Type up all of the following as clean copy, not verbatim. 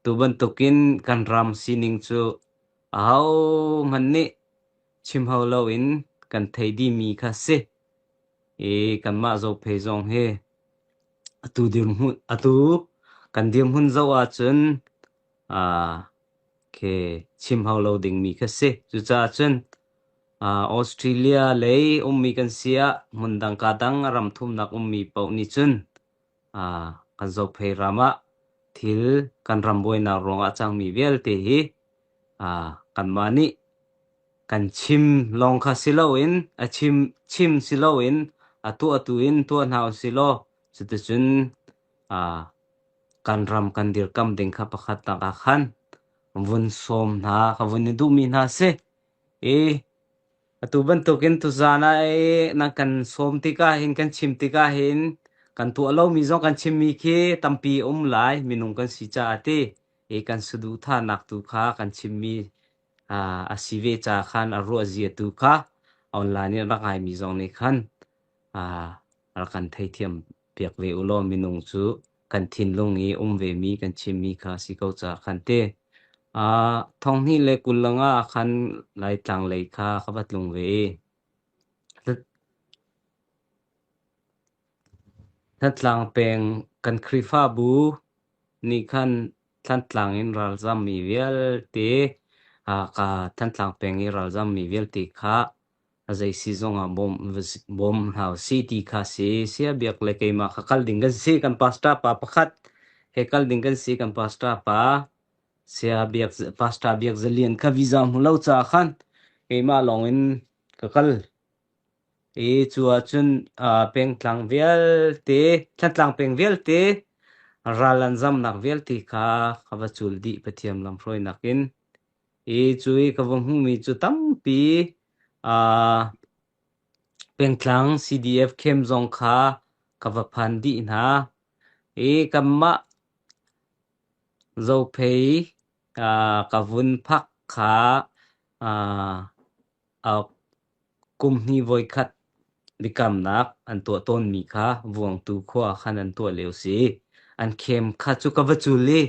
Tu bantukin kan ram sining cu ahohmanh nih chim hau loin kan thei dihmi kha si. I kanmah Zophei zong hi atu dirhmun atu kan dirhmun zoh ahcun aa khi chim hau lo dingmi kha si. Cucaah cun Australia lei ummi kan si ah hmundang kaa dang ram thumnak ummi paoh nih cun kan Zophei ram ah thil kan ram buainak ruangah a cangmi vialte hi kanmah nih kan chim lawng kha si loin a chim chim si loin a tuahtu in tuah hna usih law cuticun kan ram kan dirkamh ding kha pakhatnak ah khan vun sawm hna ka vun i duhmi hna si. I atu bantukin tuzaan ah i nan kan sawm tikah hin kan chim tikah hin kan tuah lomi zong kan chimmi khi tampi a um lai minung kan si caah ti i kan saduhthahnak tu kha kan chimmi a si ve caah khan a ruah zia tu kha online in rak ngaimi zong nih khan rak kan theithiam piak ve u law minung cu kan thinlung i um vemi kan chimmi kha si ko caah khan ti. Thonghnih le 20 langa ah khan Laitlang lei kha ka va tlung ve i Thantlang peng kan Khrihfabu nih khan Thantlang in ralzammi vialte ka Thantlang peng i ralzammi vialte kha a zei si zongah bawm bawm hna usih ti kha si. Sia Biak le keimah kha kal ding kan si. Kan pastor pa pakhat he kal ding kan si. Kan pastor pa Sia Biak Pastor Biak Zalian kha visa hmu lo caah khan keimah lawng in ka kal. I cu ahcun pengtlang vialte, Thantlang peng vialte, ral an zamnak vialte kha ka va cul dih Pathian lamhruainak in. I cu i ka va hmuhmi cu tampi pengtlang CDF camp zong kha ka va phan dih hna. I kanmah Zophei ka vun phak kha kum hnih voikhat biakamnak an tuah tawnmi kha Vuangtu khua ah khan an tuah lio si. An khem kha cu ka va cul i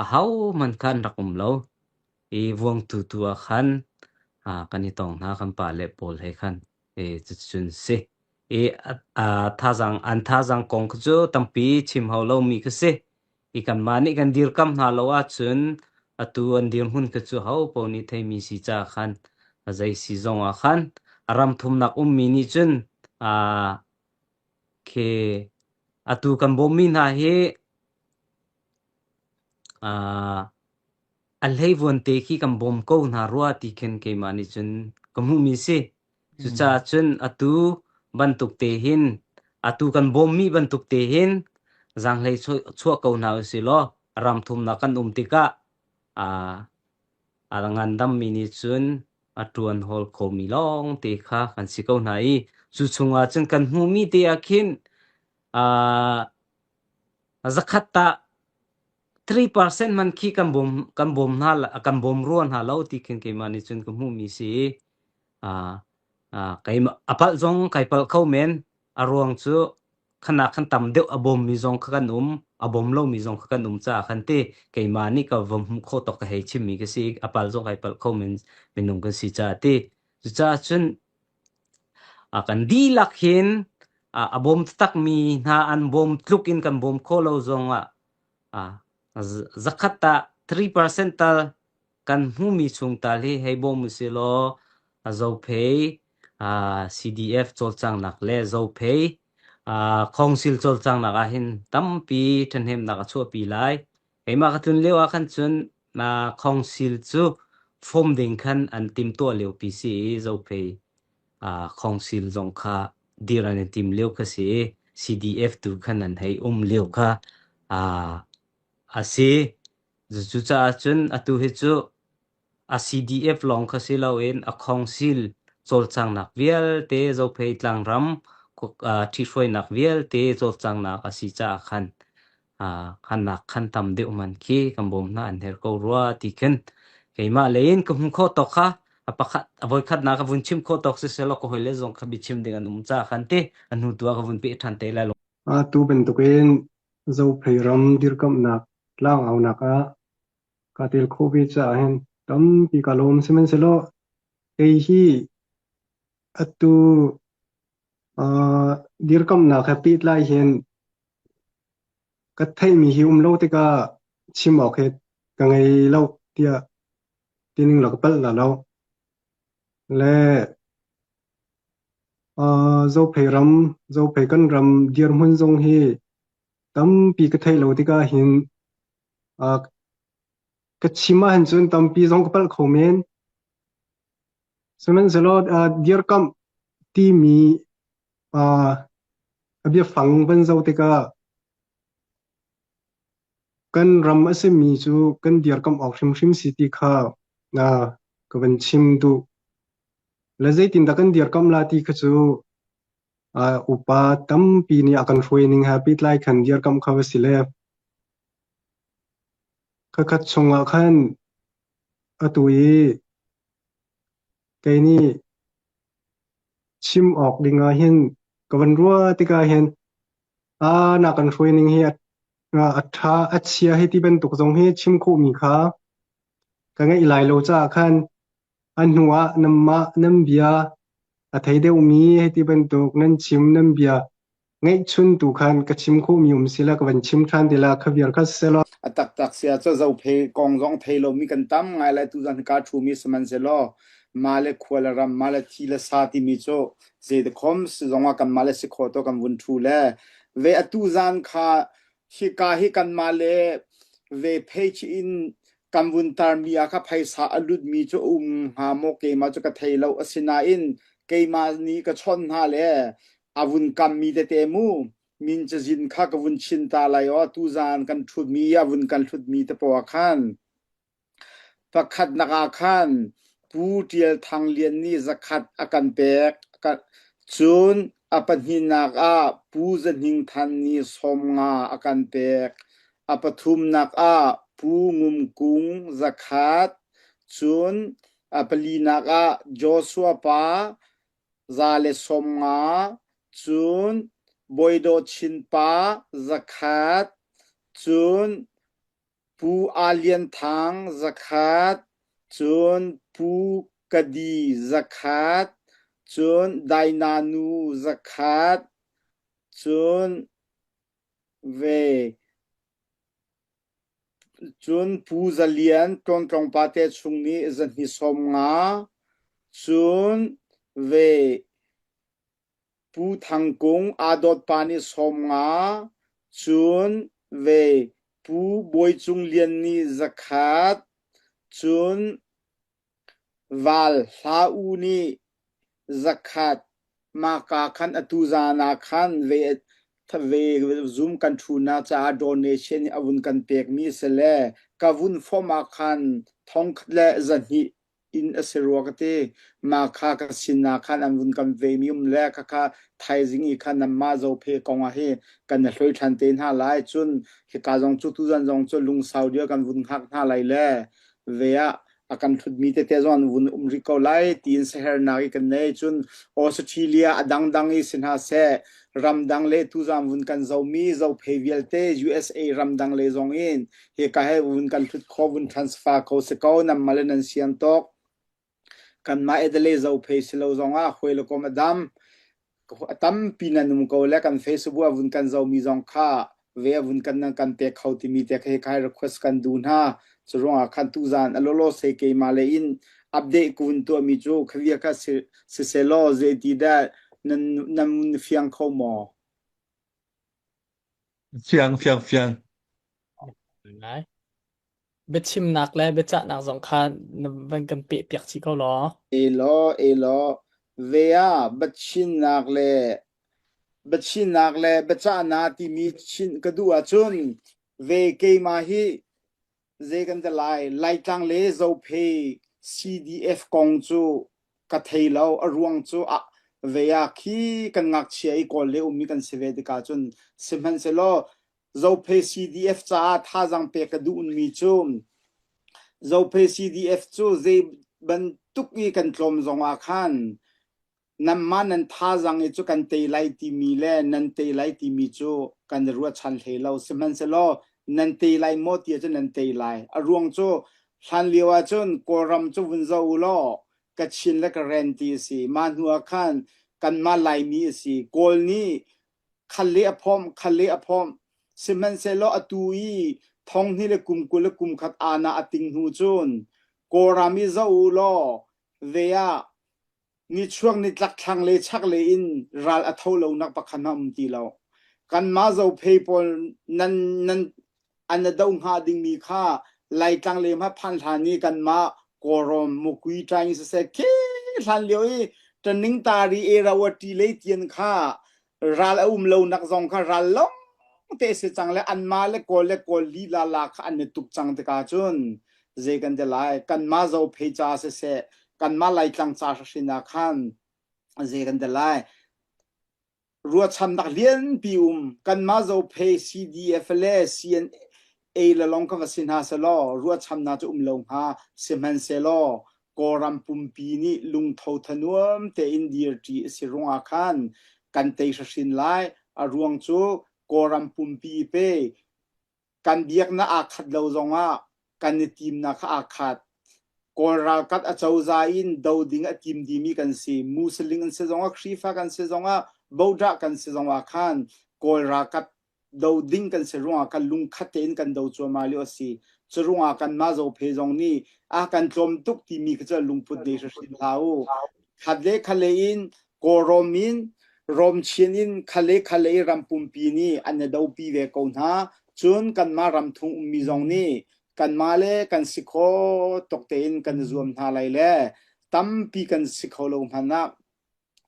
ahohmanh kha an rak um lo. I Vuangtu tu ah khan kan i tong hna kan pale pawl he khan. I cuticun si. I thazaang an thazaang kong kha cu tampi chim hau lomi kha si. I kanmah nih kan dirkamh hna lo ahcun atu an dirhmun kha cu hopaoh nih theimi si caah khan a zei si zongah khan a ram thumnak ummi nih cun aa khi atu kan bawmmi hna hi aa a hleivuan te khi kan bawm ko hna rua ti khin keimah nih cun ka hmuhmi si. Cucaah cun atu bantuk te hin atu kan bawmmi bantuk te hin zaanghlei chuah ko hna usih law ram thumnak kan um tikah aa a ngandammi nih cun a ṭuan hawl khomi lawng te kha kan si ko hna i cu chungah cun kan hmuhmi te ah khin aa zakhat tah 3% man khi kan bawm kan bawm hna kan bawm rua hna lo ti khin keimah nih cun ka hmuhmi si i Keimah a palh zong kai palh kho men. A ruang cu khanak khan tam deuh a bawmmi zong kha kan um, a bawm lomi zong kha kan um caah khan ti keimah nih ka va hmuh khawh tawk ka hei chimmi ka si. A palh zong kai palh kho men minung kan si caah ti. Cucaah cun a kan dihlak hin a bawm taktakmi hna an bawm tluk in kan bawm khawh lo zong ah zakhat ah 3% tal Kan hmuhmi chung tal hi hei bawm usih law Zophei CDF cawlcanghnak le Zophei Council cawlcanghnak ah hin tampi ṭhahnemnak a chuahpi lai. Keimah ka tlun lio ah khan cun Council cu form ding khan an timhtuah liopi si i Zophei Council zong kha dir an i tim lio kha si i CDF tu khan an hei um lio kha a si. Cucaah cun atu hi cu a CDF lawng kha si loin a khawngsil cawlcanghnak vialte Zophei tlangram ṭhihruainak vialte cawlcanghnak a si caah khan khannak khan tam deuh man khi kan bawm hna an herh ko rua ti khin keimah lei in ka hmu khawh tawk kha a pakhat a voikhatnak ka vun chim khawh tawk siseh law ka hawile zong kha biachim ding an um caah khan ti a hnu tu ah ka vun peh ṭhan te lai lo. Atu bantukin Zophei ram dirkamhnak tlangaunak ah. Kaa tel khawh ve caah hin tampi kaa lawm. Sihmanhsehlaw kei hi atu uh, dirkamnak he pehtlai hin ka theihmi hi um lo tikah chim awk hi ka ngei lo tiah tining law ka palh la lo. Le uh, Zophei ram, Zophei kan ram dirhmun zong hi tampi ka theih lo tikah hin uh, ka chim ahhin cun tampi zong ka palh kho men. Sihmanhsehlaw uh, dirkamh timi uh, a biafang van zoh tikah kan ram a simi cu kan dirkamh awk hrimhrim si ti kha uh, ka van chim duh. Le zeitindah kan dirkamh la ti kha cu uh, upa tampi nih a kan hruai ning he pehtlai khan dirkamh kha va si le Khakhat chungah khan atu i kei nih chim awk ding ah hin ka van ruah tikah hin aa na kan hruai ning hi a a ṭha a chia hei ti bantuk zong hi chim khawhmi kha ka ngeih lai lo caah khan a hnu ah nanmah nan bia a thei deuhmi hei ti bantuk nan chim nan bia ngeihchun tu khan ka chim khawhmi um sila ka van chim ṭhan ti la kha vial kha selaw. A taktak si ahcun Zophei kong zong thei lomi kan tam ngai lai tuzan hi kaa ṭhumi sihmanhsehlaw mah le khua le ram mah le thi le sa timi cu zeidakhom si zongah kanmah le si khawh to kan vun ṭhu le ve atu zan kha hika hi kanmah le ve page in kan vun tarmi ah kha phaisa a lutmi cu a um hnga maw keimah cu ka thei lo asinain keimah nih ka chawnh hna le a vun kammi tete mu min cazin kha ka vun chin ta lai aw tuzan kan ṭhutmi a vun kan hlutmi te poah khan pakhatnak ah khan Pu Ṭial Thang Lian nih zakhat a kan pek cun a pahnihnak ah Pu Za Hning Than nih 50 a kan pek a pathumnak ah Pu Ngum Kung zakhat cun a palinak ah Joshua pa 150, cun Bawi Dawt Chin pa 100, cun Pu Aa Lian Thang 100, cun Pu Ka Di 100, cun Daina Nu 100, cun ve Cun Pu Za Lian Tlawntlawng pate chung nih zahnih 50, cun ve Pu Thang Kung aa dawt pa nih 50, cun ve Pu Bawi Cung Lian nih 100, cun Val Hla U nih 100, mahka khan atu zan ah khan ve ve zum kan ṭhunak caah donation a vun kan pekmi a si le ka vun fawm ah khan thongkhat le 200 in a si rua ka ti. Mah kha ka sin ah khan an vun kan vemi um le khakha thaizing i khan nanmah Zophe kong ah hi kan i hloi ṭhan te hna lai. Cun hika zong cu tuzan zong cu lungsau dia kan vun hngak hna lai le ve ah a kan hlutmi tete zong an vun um rih ko lai tiin siaherhnak i kan nei. Cun Australia a dangdang i si hna seh, ramdang le tuzaan vun kan zomi zophei vialte USA ramdang le zong in hika he vun kan hlut kho vun transfer kho si ko nan male nan sian tawk. Kanmah Adelaide zophei si lo zongah huai le kom a dam. A tampi nan um ko le kan Facebook ah vun kan zomi zong kha ve a vun kan nan kan pek kho timi te kha kai request kan duh hna. Cu ruangah khan tuzan a lolo se keimah le in update ku vun tuahmi cu khavia kha si si selaw zeiti dah nan nan fiang kho maw? Fiang, fiang, fiang. Ngai. Biachimnak le biacahnak zong kha na van kan pehpiak chih ko law. Elaw, elaw, ve ah biachinnak le biachinnak le biacahnak timi chinh ka duh ahcun ve keimah hi zei kan ti lai Laitlang le Zophei CDF kong cu ka thei lo a ruang cu a ve ah khi kan ngakchia i Kawl le ummi kan si ve tikah cun sihmanhsehlaw Zophei CDF caah thazaang pek ka duhmi cu Zophei CDF cu zei bantuk i kan tlawm zongah khan nanmah nan thazaang i cu kan tei lai timi le nan tei lai timi cu kan i ruahchan hlei lo. Sihmanhsehlaw. Nan tei lai maw ti ahcun nan tei lai. A ruang cu hlan lio ahcun Kawlram cu vun zoh u law Kachin le Karen ti a si. Mah hnu ah khan kanmah Laimi a si. Kawl nih khal le a phawmh, khal le a phawmh. Sihmanhsehlaw atu i thonghnih le kum 20 le kum khat aana a ting hnu cun Kawlram i zoh u law ve ah Nichuak nitlak thlanglei chaklei in ral a tho lonak pakhat hmanh a um ti lo. Kanmah Zophei pawl nan nan an a doh hnga dingmi kha Laitlang lei hmanh phan hlan i kanmah Kawlram Mukui ṭaing siseh khi hlan lio i ṭaning tari Erawati lei tian kha ral a um lonak zong kha ral lawng te si cang le anmah le kawl le kawl lila la kha an i tuk cang tikah cun zei kan ti lai kanmah zophei ca siseh kanmah laitlang ca hrin ah khan zei kan ti lai ruachamnak lianpi um kanmah zophei CDF le CNA le lawng kha va si hna selaw ruachamnak cu um lo hnga sihmanhsehlaw Kawlram pumpi nih lungtho thanuam tein dirṭi a si ruangah khan kan tei hrimhrim lai. A ruang cu Kawlram pumpi pe kan biaknak aa khat lo zongah kan i timnak kha aa khat. Kawl ralkap acozah in do ding a tim dimi kan si. Muslim an si zongah, Khrihfa kan si zongah, Bodah kan si zongah khan Kawl ralkap do ding kan si ruangah kan lungkhat tein kan do cuahmah lio a si. Cu ruangah kanmah Zophe zong nih a kan tlawm tuk timi kha cu lungput nei hrimhrim hlah u. Khat le khale in Kawlram in Romchin in khale khale i ram pumpi nih an i dopi ve ko hna. Cun kanmah ramthung ummi zong nih kanmah le kan si kho tuk tein kan i zuam hna lai le tampi kan si kho lo hmanh ah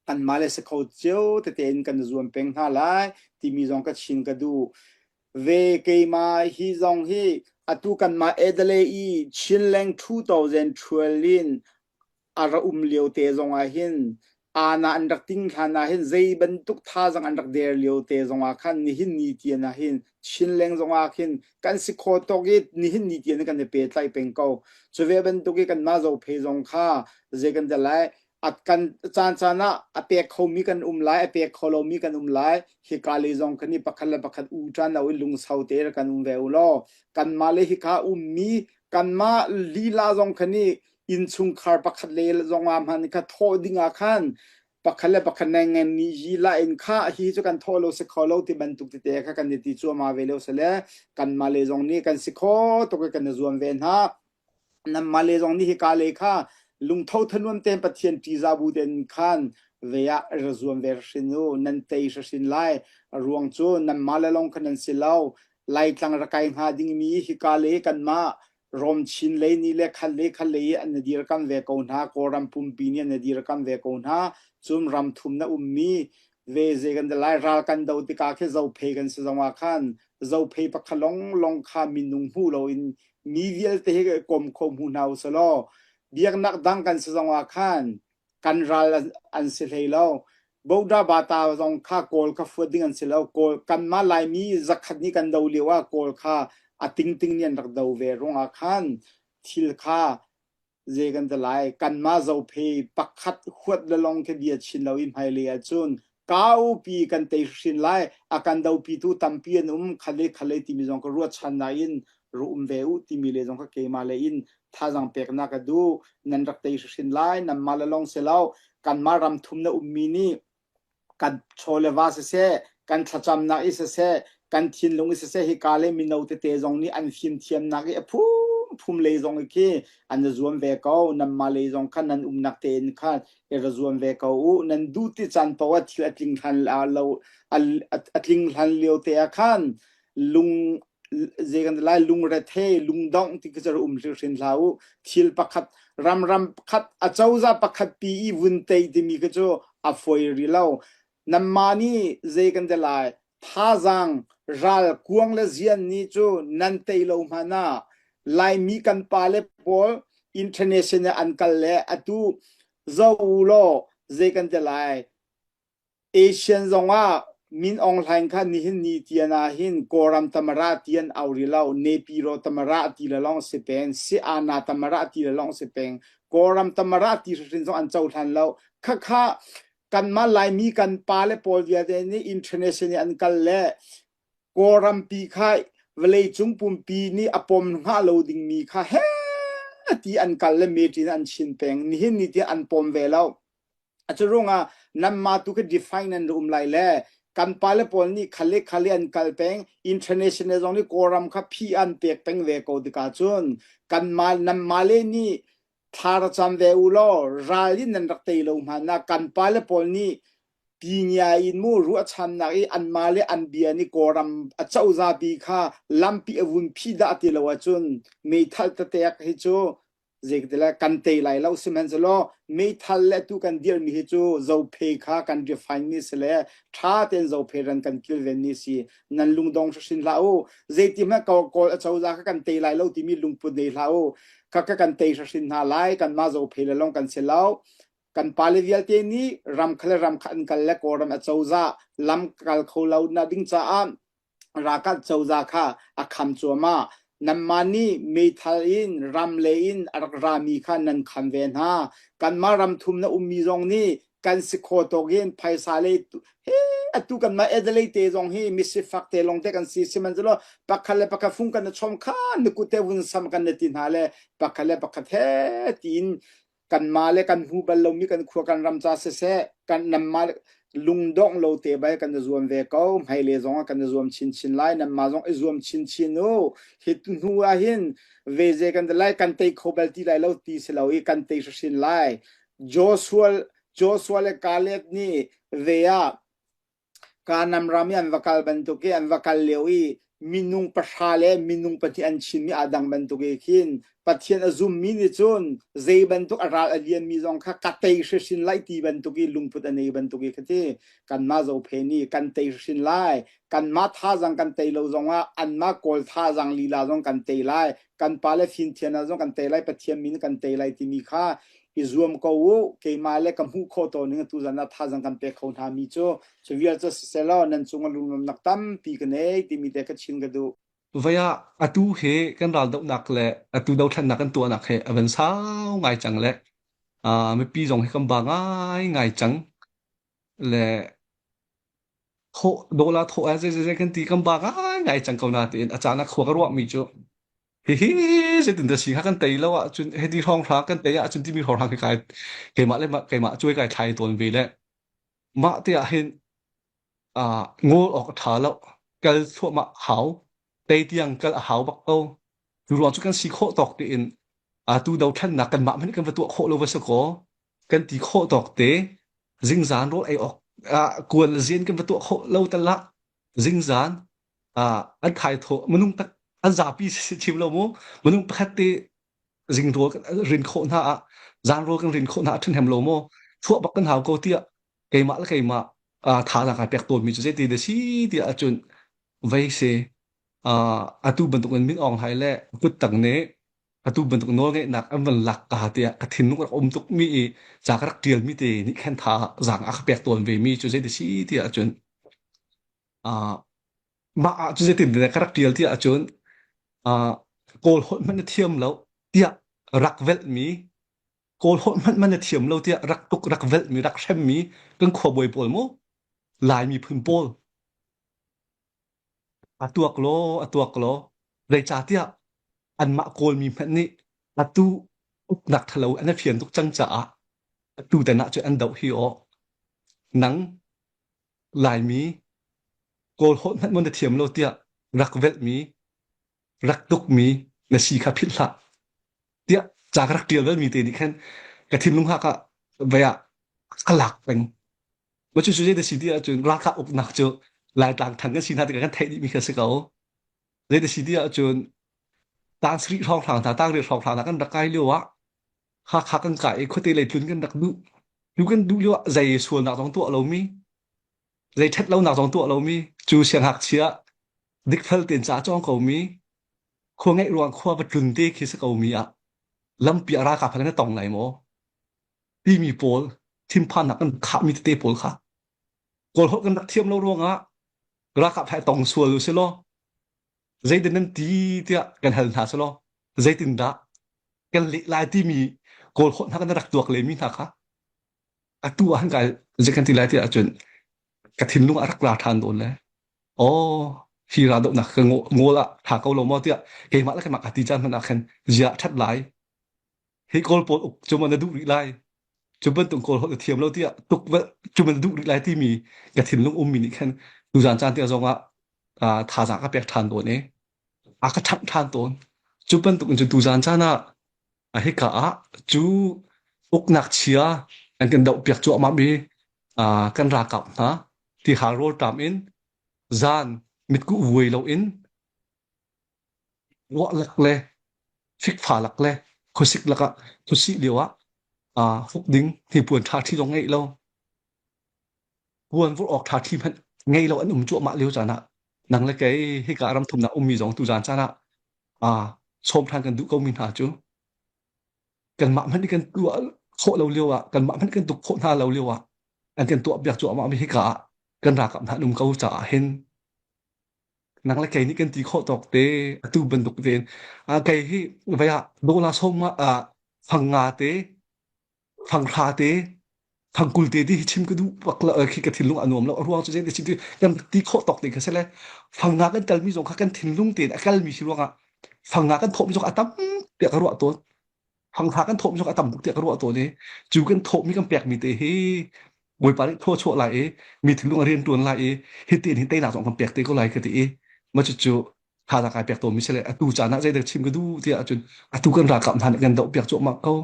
anmah le si kho cio tete in kan i zuam peng hna lai timi zong ka chin ka duh. Ve keimah hi zong hi atu kanmah Adelaide i Chinleng 2012 in a ra um lio te zong ah hin ana an rak ting hlan ah hin zei bantuk thazang an rak der lio te zong ah khan nihin ni tian ah hin Chinleng zong ah khin kan si kho tawk i nihin ni tian kan i pehtlaih peng ko. Cu ve bantuk i kanmah Zophe zong kha zei kan ti lai a kan caan caan ah a pek khomi kan um lai a pek kho lomi kan um lai hika lei zong kan i pakhat le pakhat u ṭan lo in lungsau te kan um ve u law kanmah le hika ummi kanmah lila zong khan i innchungkhar pakhat le zong ah hman kha thawh ding ah khan pakhat le pakhat nengen ni yi la in kha hi cu kan thawh lo si kho lo ti bantuk tete kha kan i ti cuahmah ve lo sile kanmah le zong nih kan si kho tuk i kan i zuam ve hna Nanmah le zong nih hika lei kha lungtho thanuam tein Pathian ṭihzah bu tein khan ve ah ra zuam ve hrin u, nan tei hrin lai. A ruang cu nanmah le lawng kha nan si lo. Laitlang ra kai hnga dingmi hika lei kanmah Rom Chin lei nih le khat le khat lei an dirkam ve ko hna. Kawlram pumpi nih an dirkam ve ko hna. Cun ram thum na ummi ve zei kan ti lai ral kan do tikah khi zophei kan si zongah khan zophei pakhat long long kha minung hmu loin mi vialte hi kom kho hmu hna u selaw biaknak dang kan si zong ah khan kan ral an si hlei lo Boda bata zong kha kawl kha fuat ding an si lo kawl kanmah laimi zakhat nih kan do lio ah kawl kha a tingting nih an rak do ve ruangah khan thil kha Zei kan ti lai? Kanmah Zophei pakhat huat le long khi bia chin lo i hmailei ahcun kaupi kan tei hrin lai. A kan dopitu tampi an um. Khale khale timi zong ka ruahchan nain ru um ve u timi le zong ka keimah le in thazang peknak ka duh. Nan rak tei hrin lai. Nanmah le long si lo. Kanmah ram thum na ummi nih kan chaw le va siseh, kan thlacamnak i siseh, kan thinlung i siseh hika le mino tete zong nih an fimthiamnak i a phumphum lei zong i khi an i zuam ve ko. Nanmah lei zong khan nan umnak tein khan i ra zuam ve ko u. Nan duh ti caan paoh ah thil a tling hlan lo a tling hlan lio te ah khan lung zei kan ti lai lungrethei lungdongh ti khi cu um hrimhrim hlah u thil pakhat ram ram khat a cozah pakhat pi i vun tei timi khi cu a fawi ri lo nanmah nih zei kan ti lai thazaang ral kuang le zian ni cu nan tei lo hmanh ah laimi kan pa le pawl international an kal le atu zo u law zei kan ti lai Asian zongah Min Aung Hlaing kha nihin ni tian ah hin Kawlram tamara ti an au rih lo. Nepiro tamara ti le lawng si peng. Si-ana tamara ti le lawng si peng. Kawlram tamara ti hrimhrim zong an cohlan lo. Khakha kanmah Laimi kan pa le pawl vialte nih international an kal le Kawlrampi kha. Vawleicung pumpi nih a pom hnga lo dingmi kha he ti an kal le meṭin an chin peng. Nihin ni tiang an pom ve lo. Cu ruangah nanmah tu khi define nan um lai le kan pale pawl nih khale khale an kal peng international zong nih Kawlram kha phi an pek peng ve ko tikah cun kanmah nanmah le nih thla ra cam ve u law ral in nan rak tei lo hmanh ah kan pale pawl nih tingia in mu ruahchannak i anmah le an bia nih Kawlram a cozapi kha lampi a vun phi dah ti lo ahcun meithal tetek hi cu zeikatile kan tei lai lo sihmanhsehlaw meithal le tu kan dirmi hi cu zophe kha kan refine mi si le tha tein zophe ran kan kilven mi si nan lungdong hrin hlah u zeiti hmanh kawl kawl a cozah kha kan tei lai lo timi lungput nei hlah u kha ka kan tei hrin hna lai kan mah zophe le long kan si lo kan pale vialte nih ram kha le ram kha an kal le kawlram a cozah lam kal kho lo na ding caah ralkap cozah kha a kham cuahmah. Nanmah nih meithal in ram le in a rak rami kha nan kham ve hna. Kanmah ram thum na ummi zong nih kan si kho tawk in phaisa le he atu kanmah Adelaide te zong hi misifak te lawng te kan si sihmanhsehlaw pakhat le pakhat fung kan i chom kha na kut te vun sam kan na ti hna le pakhat le pakhat he tiin kanmah le kan hmu bal lomi kan khua kan ram ca siseh kan nanmah lungdongh lo te bal kan i zuam ve ko hmailei zong ah kan i zuam chinchin lai nanmah zong i zuam chinchin u hi hnu ah hin veze kan ti lai kan tei kho bal ti lai lo ti si lo i kan tei hrin lai Joshua Joshua le Caleb nih ve ah Kanaan ram i an va kal bantuk i an va kal lio i minung pahra le minung pahnih an chimmi aa dang bantuk i khin Pathian a zummi nih cun zei bantuk a ral a lianmi zong kha ka tei hrinhrin lai ti bantuk i lungput a nei bantuk i kha ti kanmah Zophe nih kan tei hrinhrin lai kanmah thazaang kan tei lo zongah anmah Kawl thazaang lila zong kan tei lai kan pale fimthiamnak zong kan tei lai Pathian min kan tei lai timi kha i zuam ko u keimah le ka hmuh khawh tawn ning tu zan ah thazang kan pek kho hna mi cu cu vial cu siselaw nan cung ah lunglawmnak tampi ka nei timi te ka chin ka duh Vei ah atu hi kan raldohnak le atu dothlennak kan tuahnak hi a van sau ngai cang le uh, mipi zong hi kan ba ngai ngai cang le thawh dola thawh ah zei kan ti kan ba ngai ngai cang ko na tiin a caan ah khua ka ruah mi cu hihi zeitin dah si kha kan tei lo ahcun hiti hrawnghrang kan tei ahcun timi hrawnghrang khi kai keimah le keimah cuai kai thlai tawn ve le mah te ah hin uh, ngol awk a ṭha lo kal thluahmah hau tei tiang kal a hau bak ko cu ruang cu kan si khawh tawk tein atu dothlennak kan mah hmanh kan va tuah khawh lo va si kaw kan ti khawh tawk te zingzan rawl ei awk ah kuan le zian kan va tuah khawh lo tal ah zingzan ah an khai thawh minung tak an zapi si chim lo mu minung pakhat te zing rawl kan rin khawh hna ah zan rawl kan rin khawh hna ah ṭhahnem lo maw chuah bak kan hau ko tiah keimah le keimah thazaang kai pek tawnmi cu zeiti na si tiah ahcun vei si atu bantuk in Min Aung Hlaing le kuttang nih atu bantuk nawlngeihnak an van lak ka tiah ka thinlung rak um tuk mi i ca ka rak ṭial mi te nih khan tha zaang a ka pek tawn ve mi cu zeiti si tiah ahcun mah ah cu zeitin ka rak ṭial tiah ahcun Kawl holh hmanh na thiam lo tiah rak velhmi Kawl holh hmanh man na thiam lo tiah rak tuk rak velhmi rak hremmi kan khuabawi pawl mu Lai miphun pawl a tuak law a tuak law zeicahtiah anmah Kawlmi hmanh nih atu uknak ṭhalo an i fian tuk cang caah atu tan ah cun an doh hi aw nang Laimi Kawl holh hmanh maw na thiam lo tiah rak velhmi rak tukmi na si kha philh hlah tiah ca ka rak ṭial balmi te nih khan ka thinlung hak ah vei ah ka lak peng. Wa cu cu zei si ti ahcun ralkap uknak cu Laitlang thang kan si hna tikah kan theih dihmi kha si ko. Zei si ti ahcun tang sarih hrawnghrang hna tang riat hrawnghrang hna kan rak kai lio ah Hakha kan kai i khuate lei tlun kan rak duh. Tu kan duh lio ah zei sualnak zong tuah lomi, zei ṭhat lonak zong tuah lomi, cu siangngakchia dikfel tein ca cawng komi, khua ngeih ruang khua va tlun te khi si komi ah lampi ah ralkap he na tong lai maw? Timi pawl thinphannak kan khahmi tete pawl kha Kawl holh kan rak thiam lo ruangah ralkap he tong sual u silaw zeitin nan ti tiah kan hal hna silaw zeitindah kan leh lai timi Kawl holh hna kan rak tuak lemi hna kha atu ah han kai zei kan ti lai tiah ahcun ka thinlung a rak la ṭhan dawn le aw. Hi raldohnak ka ngawl ah ṭha ko lo maw tiah keimah le keimah ka ti caan hmanh ah khin zia a ṭhat lai. Hi Kawl pawl uk cu maw na duh rih lai? Cu bantuk Kawl holh na thiam lo tiah tuk cu maw na duh rih lai timi ka thinlung ummi nih khan tuzaan caan tiang zong ah thazaang ka pek ṭhan tawn i a ka ṭhangh ṭhan tawn. Cu bantuk in cun tuzaan caan ah hika ah cu uknak chia an kan dohpiak cuahmah mi kan ralkap hna tihal rawlṭam in zan mitkuh vuai loin ruah lak le fikfa lak le khuasik lakah khuasih lio ah hruk ding hnipuan ṭha ṭhi zong ngeih lo puan vurh awk ṭha ṭhi hmanh ngei lo an um cuahmah lio caan ah nang le kei hika ram thumnak ummi zong tuzaan caan ah sawm ṭhan kan duh komi hna cu kanmah hmanh kan tuah khawh lo lio ah kanmah hmanh kan tuk khawh hna lo lio ah an kan tuah piak cuahmah mi hika ah kan ralkap hna an um ko caah hin nang le kei nih kan ti khawh tawk te atu bantuk tein kei hi vei ah dola som ah fang nga te fang hra te fang kul te ti hi chim ka duh bak lo khi ka thinlung a nuam lo a ruang cu zei ti kan ti khawh tawk te kha si le fang nga kan kalmi zong kha kan thinlung tein a kalmi si ruangah fang nga kan thawhmi zong a tam tiah ka ruah tawn Thangtha kan thawhmi zong a tam tuk tiah ka ruah tawn i cu kan thawhmi kan pekmi te hi Bawipa nih thaw chuah lai i mi thinlung a rian ṭuan lai i hi tin hin teinak zong kan pek te ko lai ka ti i mah cucu thazaang kai pek tawnmi si le atu caan ah zeidah chim ka duh tiah ahcun atu kan ralkap hna nih kan doh piak cuahmah ko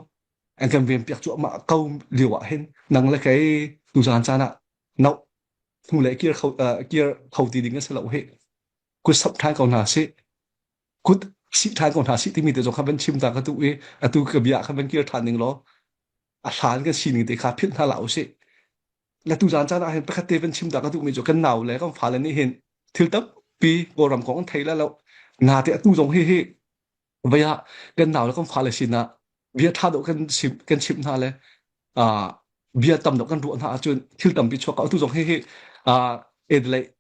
an kan ven piak cuahmah ko lio ah hin nang le kei tuzaan caan ah no hnu le kir kho kir kho ti ding a si lo hi kut sap ṭhan ko hna sih kut sih ṭhan ko hna sih timi te zong kha van chim ta ka duh i atu ka bia kha van kir ṭhan ning law a hlan kan sining te kha philh hna hlah usih. Le tu zan caan ah hin pakhat te van chim ta ka duhmi cu kan nau le kan fale nih hin thil tampi Kawlram kong an thei la lo. Na te atu zong hi hi vei ah kan nau le kan fale sinah bia ṭha deuh kan chim kan chimh hna le bia tam deuh kan ruah hna ahcun thil tampi chuak ko. Atu zong hi hi Adelaide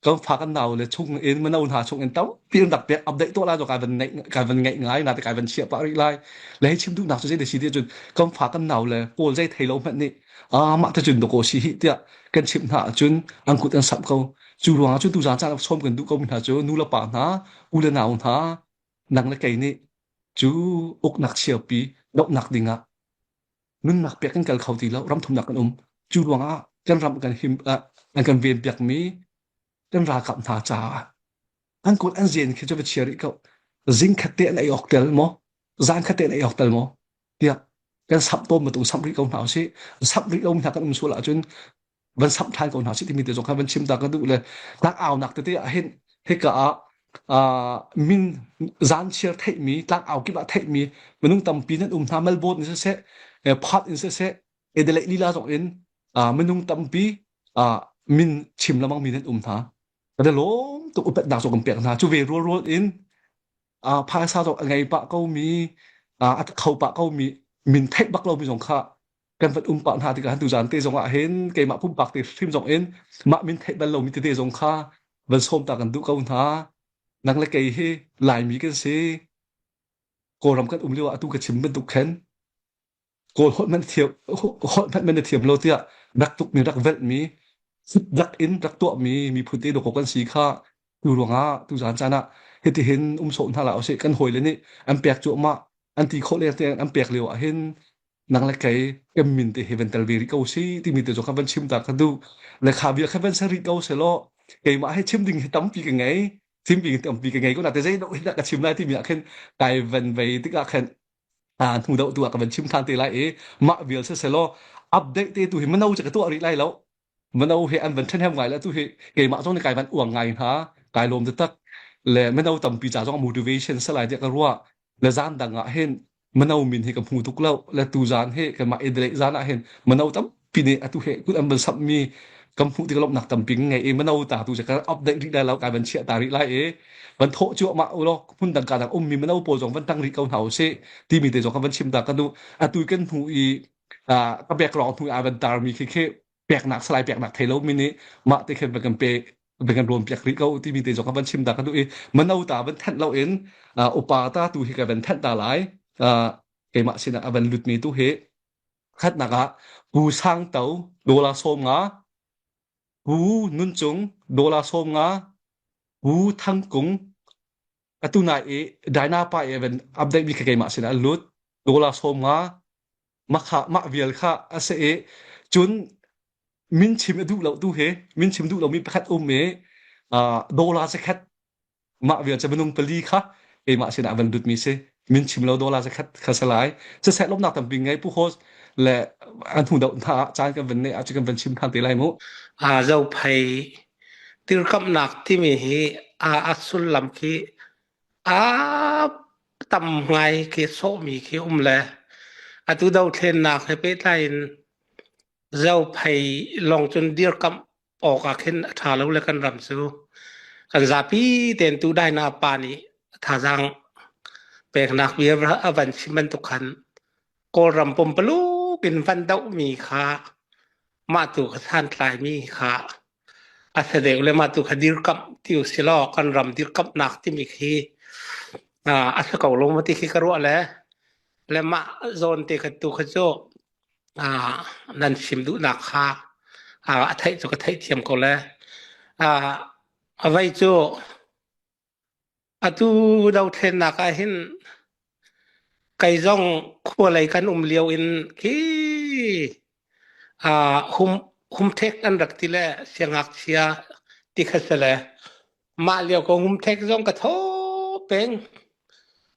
kan fa kan nau le chung in mano hna chung in tampi an rak pek update tuah lai kai van neih kai van ngeih ngai na te kai van chiah pah rih lai le hei chim duhnak cu zei si ti cun kan fa kan nau le kawl zei thei lo hmanh nih a mah te cun doko si hi tiah kan chimh hna ahcun an kut an samh ko cu ruangah cu tu zan caan sawm kan duh ko mi hna cu nu le pa hna u le nau hna nang le kei nih cu uknak chiapi dohnak dingah nunnak pek kan kal kho ti lo ram thumnak kan um cu ruangah kan ram kan him an kan ven piakmi kan ralkap hna caah an kut an zen khi cu va chia rih ko zing khat te an ei awk tel maw zan khat te an ei awk tel maw tiah kan samh tawn bantuk samh rih ko hna usih samh rih lo hna kan um sual ahcun van samh ṭhan ko hna sih timi te zong kha van chim ta ka duh le tlak aunak tete ah hin hika ah min zan chiar theihmi tlak au kip ah theihmi minung tampi nan um hna Melbourne in siseh Perth in siseh Adelaide lila zong in minung tampi min chim lamang mi nan um hna kan lawm tuk upatnak zong kan pek hna cu ve rual rual in phaisa zong a ngei pah ko mi a kho pah ko mi min theih bak lo mi zong kha kan van um pah hna tikah tuzaan te zong ah hin keimah pumpak te hrim zong in mah min theih bal lomi tete zong kha van sawm ta kan duh ko hna nang le kei hi Laimi kan si Kawlram kan um lio ah atu ka chim bantuk khan Kawl holh hmanh thiam holh hmanh na thiam lo tiah rak tuk mi rak velh mi rak in rak tuah mi miphun te dawk kan si kha tu ruangah tu zan caan ah hiti hin um sawh hna la usih kan hawile nih an pek cuahmah an ti khawh le an pek lio ah hin nang le kei kan min te hi van tel ve rih ko si timi te zong kha van chim ta ka duh le kha bia kha van ser rih ko selaw keimah he chim ding hi tampi ka ngei chim ding tampi ka ngei ko na te zei do hi ka chim lai timi ah khin kai van vei tikah khan hnu deuh tu ah ka van chim than te lai i mah vial se selaw update te tu hi mano che ka tuah rih lai lo mano he an van ṭhahnem ngai le tu hi keimah zong nih kai van uang ngai hna kai lawm taktak le mino tampi ca zong motivation salai tiah ka ruah le zan dang ah hin mano min hi ka hmu tuk lo le tu zan hi kanmah Adelaide zan ah hin mano tampi nih atu he kut an van samh mi kan hmuh tik lawmhnak tampi ngei i mano ta tu ka update rih lai lo kai van chiah ta rih lai i van thawh cuahmah u law hmun dang ka dang ummi mano pawl zong van tang rih ko hna usih timi te zong kan van chim ta ka duh atu kan hnu i ka background hnu i van tarmi khi khi peknak salai peknak thei lo mi nih mah te khin van kan pe van kan rawn piak rih ko timi te zong kan van chim ta ka duh i mano ta van thanh lo in upa ta tu hi ka van thanh ta lai keimah sinah a van lut mi tu hi khatnak ah Pu Sang To dollar 50 Pu Nun Cung dollar 50. Pu Thang Kung atu nai i Dyna pa i van update mi kha keimah sinah a lut dollar 50 mah kha mah vial kha a si i cun min chim a duh lo tu he min chim duh lomi pakhat um i dollar zakhat mah vial cu minung pali kha keimah sinah van lut mi si min chim lo dollar zakhat kha si lai siseh lawmnak tampi ngei pu host le an hnu doh hna ah caan kan van neih ahcun kan van chim than te lai mu Aa zophei dirkamhnak timi hi a a sullam khi a tam ngai khi sawhmi khi um le atu dothlennak he pehtlai in zophei lawng cun dirkamh awk ah khin a ṭha lo le kan ram cu kan zapi tein tu daina pa nih thazaang peknak bia a van chim bantuk khan Kawlram pumpaluk in van dohmi kha mah tu kha santlaimi kha a si deuh le mah tu kha dirkamh ti usilaw kan ram dirkamhnak timi khi a si ko lo maw ti khi ka ruah le le mah zawn te kha tu kha cu nan chim duhnak kha a theih cu ka theihthiam ko le a vei cu Atu dothlennak ah hin kei zong khualei kan um lio in khi uh, hum humthek an rak ti le siangngakchia ti kha si le mah lio ko humthek zong ka tho peng.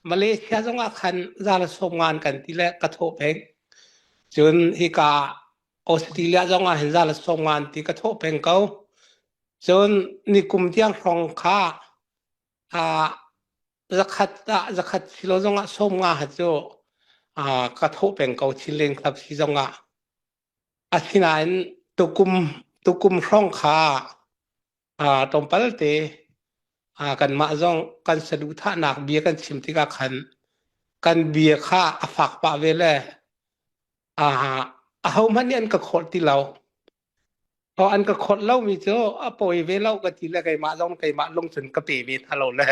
Malaysia zong ah khan zala som ngan kan ti le ka tho peng. Cun hika Australia zong ah hin zala som ngan ti ka tho peng ko. Cun nikum tiang hrawng kha aa zakhat ah zakhat silo zongah 50 ha cu aa ka thawh peng ko Chinland Club si zongah. Asinain tukum tukum hrawng kha aa tlawmpal te aa kanmah zong kan saduhthahnak bia kan chim tikah khan kan bia kha a fak pah ve le aa ahohmanh nih an ka khawlh ti lo. Aw an ka khawlh lomi cu a pawi ve lo ka ti le keimah zong keimah lung cun ka pe ve hna lo le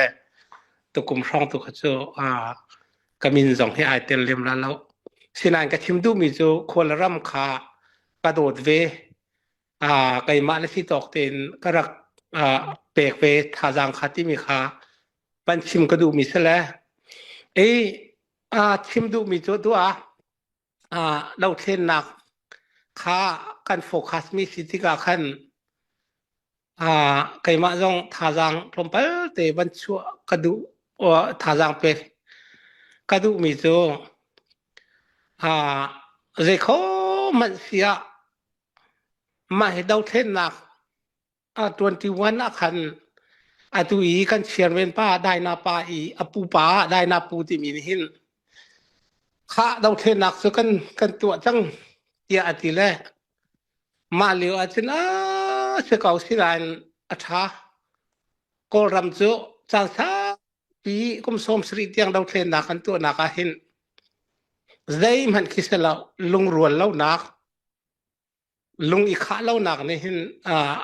tukum hrawng tu kha cu aa ka min zong hi ai tel lem la lo. Sinain ka chim duhmi cu khual ram kha ka dawt ve. Aa keimah le si tawk tein ka rak aa pek ve thazaang kha timi kha van chim ka duhmi si le i aa chim duhmi cu tu ah uh, dothlennak kha kan focus mi si tikah khan uh, keimah zong thazaang tlawmpal te van chuah ka duh uh, thazaang pe ka duh mi cu uh, zei kho hmanh si ah mah hi dothlennak 21 ah khan atu i kan chairman pa Daina pa i a pu pa Daina pu timi nih hin kha dothlennak cu kan kan tuah cang tiah a ti le mah lio ahcun a si ko sinain a ṭha Kawlram cu caan saupi kum 70 tiang dothlennak kan tuahnak ah hin zeihmanh khi si lo lungrual lonak lung i khah lonak nih hin uh,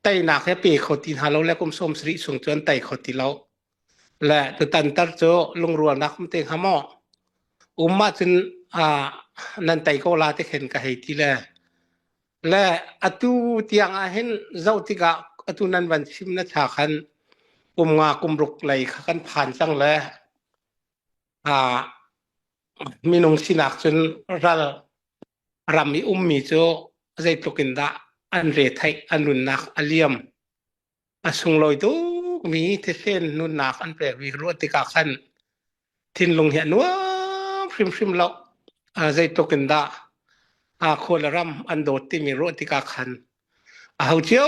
teinak he pe kho ti hna lo le kum 70 chung cu an tei kho ti lo le tutan tar cu lungrualnak um te hnga maw um ah cun uh, nan tei ko la ti khin ka hei ti le le atu tiang ah hin zoh tikah atu nan van chim na cha khan kum nga kum ruk lei kha kan phan cang le uh, minung sinak cun ral ram i ummi cu zeitluk in dah an retheih an nunnak a liam a sunglawi tukmi thisen nunnak an pekmi ruah tikah khan thinlung hi a nuam hrimhrim lo zeitluk in dah a khua le ram an dawt timi ruah tikah khan aho cio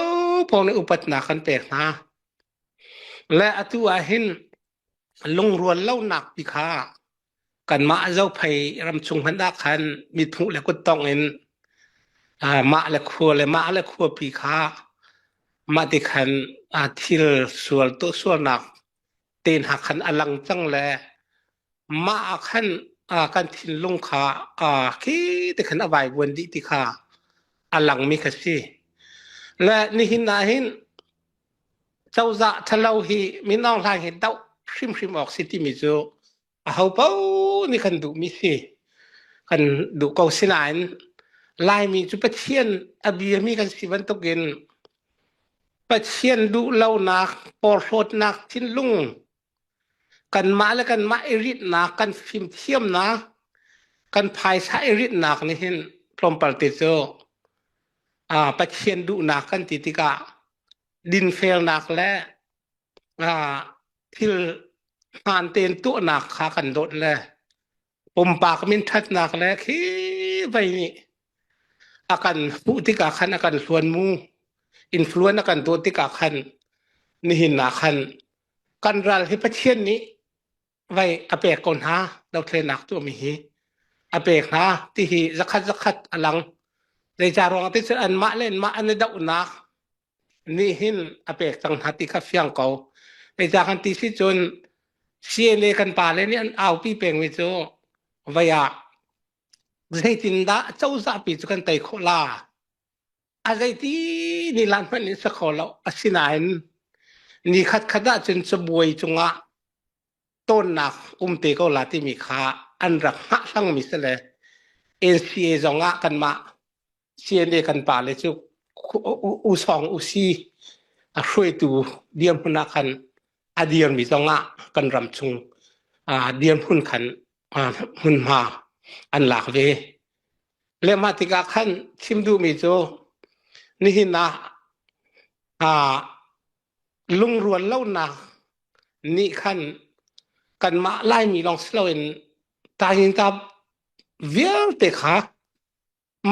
paoh nih upatnak an pek hna le atu ah hin lungrual lonak ti kha kanmah Zophei ramchung hmanh ah khan mithmuh le kuttongh in mah le khua le mah le khuapi kha mah ti khan thil sual tuahsualnak te hna khan a lang cang le mah ah khan kan thinlung kha khi ti khan a vaivuan dih ti kha a langmi kha si. Le nihin ah hin cozah ṭhalo hi Min Aung Hlaing hi doh hrimhrim awk si timi cu aho paoh nih kan duhmi si. Kan duh ko sinain Laimi cu Pathian a biami kan si bantukin. Pathian duh lonak porhlawtnak thinlung kanmah le kanmah i ritnak kan fimthiamnak kan phaisa i ritnak nih hin tlawmpal te cu ah Pathian duhnak kan ti tikah dinfelnak le ah thil hmaan tein tuahnak kha kan dawt le pumpak minṭhatnak le khi vei nih a kan hmuh tikah khan a kan hluan mu influence a kan tuah tikah khan nihin ah khan kan ral hi Pathian nih vei a pek ko hna dothlennak tuahmi hi a pek hna ti hi zakhat zakhat a lang zeica ruangah ti cun anmah le anmah an i dohnak nih hin a pek cang hna ti kha fiang ko. Zeicah kan ti si cun CNA kan pale nih an aupi pengmi cu vei ah zeitindah cozah pi cu kan tei khawh la? A zeiti ni lan hmanh in si kho lo. Asinain ni khat khat ahcun cabuai cungah tawnnak um te ko la timi kha an rak hngahhlangmi si le NCA zong ah kanmah CNA kan pale cu usawng usi a hruaitu dirhmun ah khan a dirmi zong ah kan ram chung dirhmun khan hmunhma an lak ve. Le mah tikah khan chim duhmi cu nihin ah lungrual lonak nih khan kanmah Laimi lawng si loin Tainta vialte kha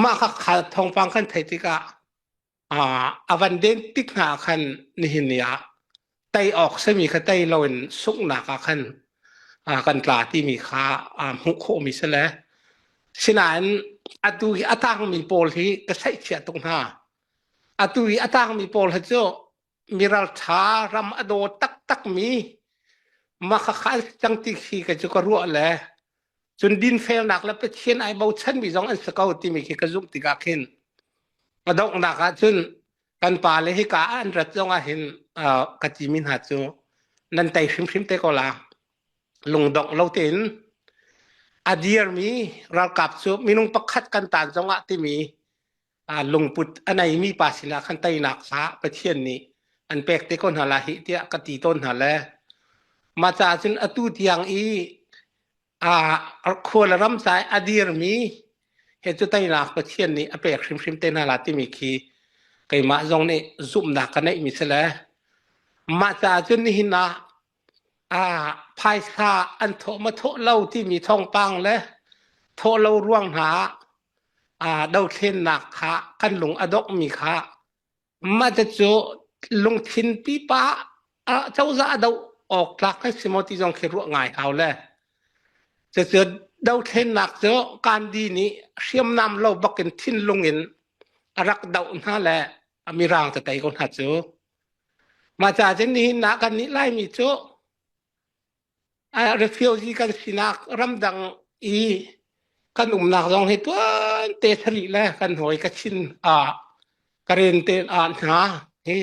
mah kha thawngpang kan theih tikah a van den tik hna ah khan nihin ni ah tei awk simi kha tei loin sunghnak ah khan kan tla timi kha hmuh khawhmi si le sinain atu hi a tangmi pawl hi ka saihchiah tuk hna atu hi a tangmi pawl hi cu miralṭha ram a daw taktakmi mah khakha an si cang ti khi ka cu ka ruah le cun dinfelnak le Pathian ai bochanmi zong an si ko timi khi ka zumh tikah khin a donghnak ah cun kan pa le hika ah an rat zong ah hin ka timi hna cu nan tei hrimhrim te ko la lungdongh lo tein a dirmi ralkap cu minung pakhat kan tan zong ah timi lungput a neimi pa sinah khan teinak kha Pathian nih an pek te ko hna lai hih tiah ka ti tawn hna le mah caah cun atu tiang i khua le ram ca i a dirmi he cu teinak Pathian nih a pek hrimhrim te hna la timi khi keimah zong nih zumhnak ka neihmi si le mah caah cun nihin ah phaisa an thawh ma thawh lo timi thawngpang le thawh lo ruang hna ah dothlennak kha kan lung a dongmi kha mah cu lungthin pipa cozah a doh awk tlak kan si maw ti zong khi ruah ngai hau le cucu dothlennak cu Gandhi nih hriamnam lo bakin thinlung in a rak doh hna le mirang te tei ko hna cu mah ca cun nihin ah kan nih Laimi cu refugee kan sinak ramdang i kan umnak zong hi tuan te sarih le kan hawi Kachin ah Karen te ah hna hi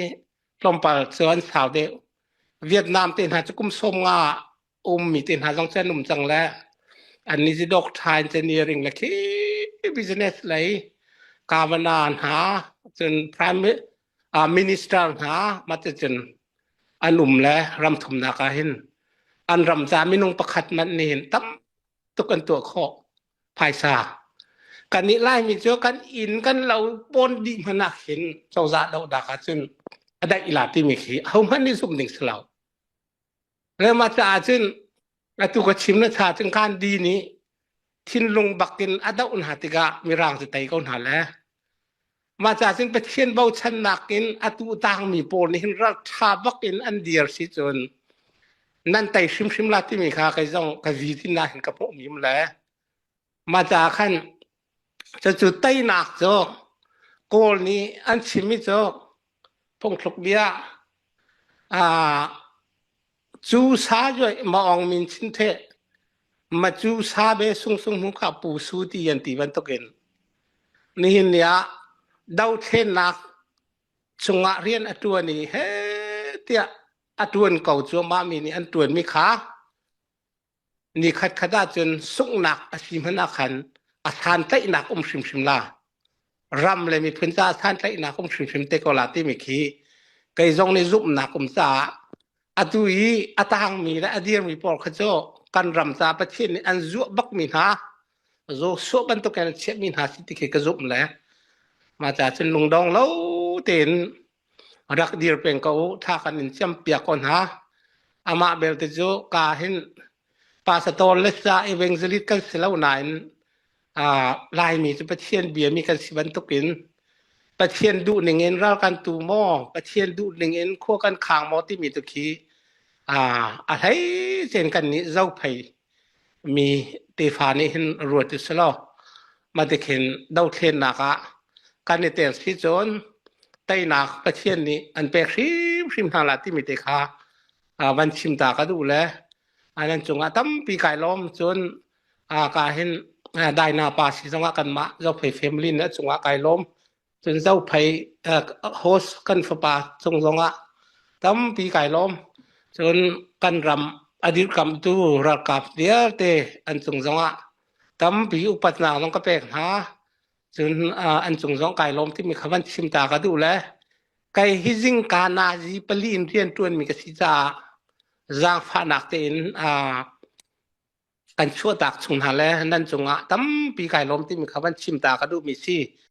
tlawmpal cu an sau deuh. Vietnam te hna cu kum sawm nga ummi te hna zong cu an um cang le an ni cu doctor engineering le khi business lei governor hna cun prime minister hna mah cun an um le ram thumnak ah hin an ram ca minung pakhat manh nih hin tam tuk an tuah khawh phaisa kan nih laimi cu kan inn kan lo pawn dih hmanh ah khin cozah dohnak ah cun a daih la timi khi ahohmanh nih zumh ding si lo le mah caah cun atu ka chim na cha cun Gandhi nih thinlung bakin a doh hna tikah mirang cu tei ko hna le mah caah cun Pathian bochannak in atu tangmi pawl nih hin ralṭha bak in an dir si cun nan tei hrimhrim la timi kha kei zong ka vi tin na hin ka hmuh mi le mah caah khan cucu teinak cu Kawl nih an chimmi cu phungthluk bia ah Cu sa zuaih maawng min chin theh ma cu sa be sung sung hnu kha pu su ti an ti bantukin nihin ni ah dothlennak chungah rian a tuan i he tiah a tuan ko cuahmah mi nih an tuanmi kha ni khat khat ahcun sunghnak a si hmanh ah khan a santlaihnak um hrimhrim la ram le miphun caah santlaihnak um hrimhrim te ko la timi khi Kei zong nih zumhnak um caah atu i a tangmi le a dirmi pawl kha cu kan ram ca Pathian nih an zuah bakmi hna Joshua bantuk in an chiahmi hna si ti khi ka zumh le mah ca cun lungdong lo tein rak dir peng ko u tha kan in ciam piak ko hna amah belte cu ka hin pastor le sa evangelist kan si lo nain Laimi cu Pathian biami kan si bantukin Pathian duh ning in ral kan tu maw Pathian duh ning in khua kan khang maw timi tu khi a hlei cen kan nih zophei mi tefa nih hin ruat u selaw matikhin dothlennak ah kan i tel si cun teinak Pathian nih an pek hrimhrim hna la timi te kha van chim ta ka duh le nan cungah tampi kai lawm cun ka hin Daina pa si zongah kanmah Zophei family na cungah kai lawm Cun Zophei host kan fapa cung zongah tampi kai lawm. Cun kan ram a dirkamtu ralkap vialte an cung zongah tampi upatnak zong ka pek hna. Cun an cung zong kai lawm timi kha van chim ta ka duh le kei hi zingka nazi pali in rian ṭuanmi ka si caah zaangfahnak tein kan chuahtak chung hna le nan cungah tampi kai lawm timi kha van chim ta ka duhmi si.